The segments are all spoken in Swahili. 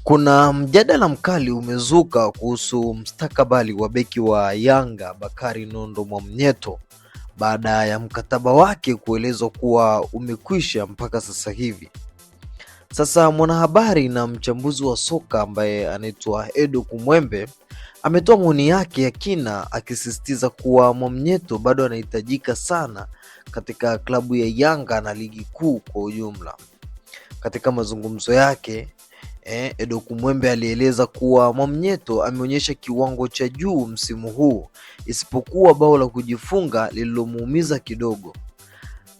Kuna mjadala mkali umezuka kuhusu mustakabali wa beki wa Yanga Bakari Nondo Mwamnyeto baada ya mkataba wake kuelezwa kuwa umekwisha mpaka sasa hivi. Sasa mwanahabari na mchambuzi wa soka ambaye anaitwa Edo Kumwembe ametoa maoni yake ya kina akisisitiza kuwa Mwamnyeto bado anahitajika sana katika klabu ya Yanga na ligi kuu kwa ujumla. Katika mazungumzo yake Edo Kumwembe alieleza kuwa Mwamnyeto ameonyesha kiwango cha juu msimu huu isipokuwa bao la kujifunga lililomuumiza kidogo.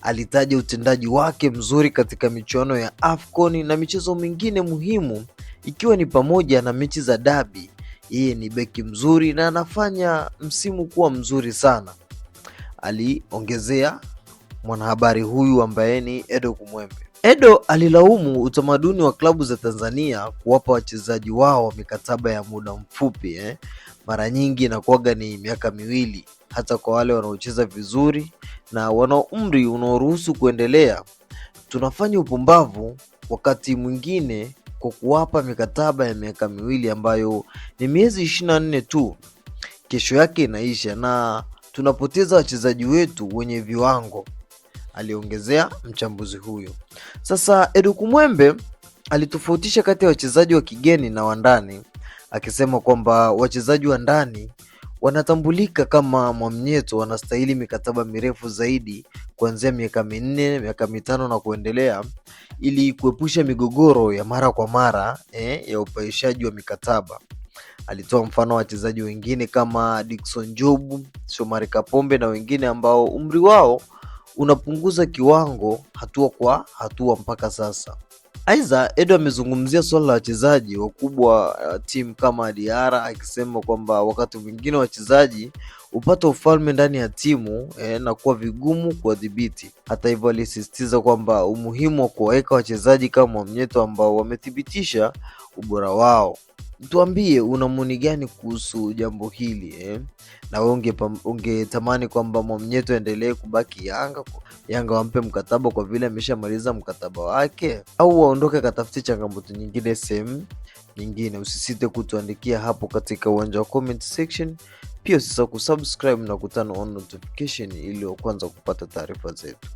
Alitaja utendaji wake mzuri katika michuano ya AFCON na michezo mingine muhimu ikiwa ni pamoja na mechi za dabi. Yeye ni beki mzuri na anafanya msimu kuwa mzuri sana, aliongezea mwanahabari huyu ambaye ni Edo Kumwembe. Edo alilaumu utamaduni wa klabu za Tanzania kuwapa wachezaji wao mikataba ya muda mfupi. Mara nyingi inakuwaga ni miaka 2, hata kwa wale wanaocheza vizuri na wana umri unaoruhusu kuendelea. Tunafanya upumbavu wakati mwingine kwa kuwapa mikataba ya miaka 2 ambayo ni miezi 24 tu, kesho yake inaisha na tunapoteza wachezaji wetu wenye viwango, aliongezea mchambuzi huyo. Sasa Edo Kumwembe alitofautisha kati ya wachezaji wa kigeni na wa ndani, akisema kwamba wachezaji wa ndani wanatambulika kama Mwamnyeto wanastahili mikataba mirefu zaidi kuanzia miaka 4, miaka 5 na kuendelea, ili kuepusha migogoro ya mara kwa mara ya upaishaji wa mikataba. Alitoa mfano wa wachezaji wengine kama Dickson Job, Shomari Kapombe na wengine ambao umri wao unapunguza kiwango hatua kwa hatua mpaka sasa. Aidha, Edo amezungumzia suala la wachezaji wakubwa timu kama Diarra akisema kwamba wakati mwingine wachezaji hupata ufalme ndani ya timu na kuwa vigumu kuwadhibiti. Hata hivyo, alisisitiza kwamba umuhimu wa kuwaweka wachezaji kama Mwamnyeto ambao wamethibitisha ubora wao. Tuambie una maoni gani kuhusu jambo hili? Na wewe ungetamani kwamba Mwamnyeto aendelee kubaki Yanga, Yanga wampe mkataba kwa vile ameshamaliza mkataba wake, au waondoke akatafute changamoto nyingine sehemu nyingine? Usisite kutuandikia hapo katika uwanja wa comment section. Pia usisahau kusubscribe na kutana on notification ili wa kwanza kupata taarifa zetu.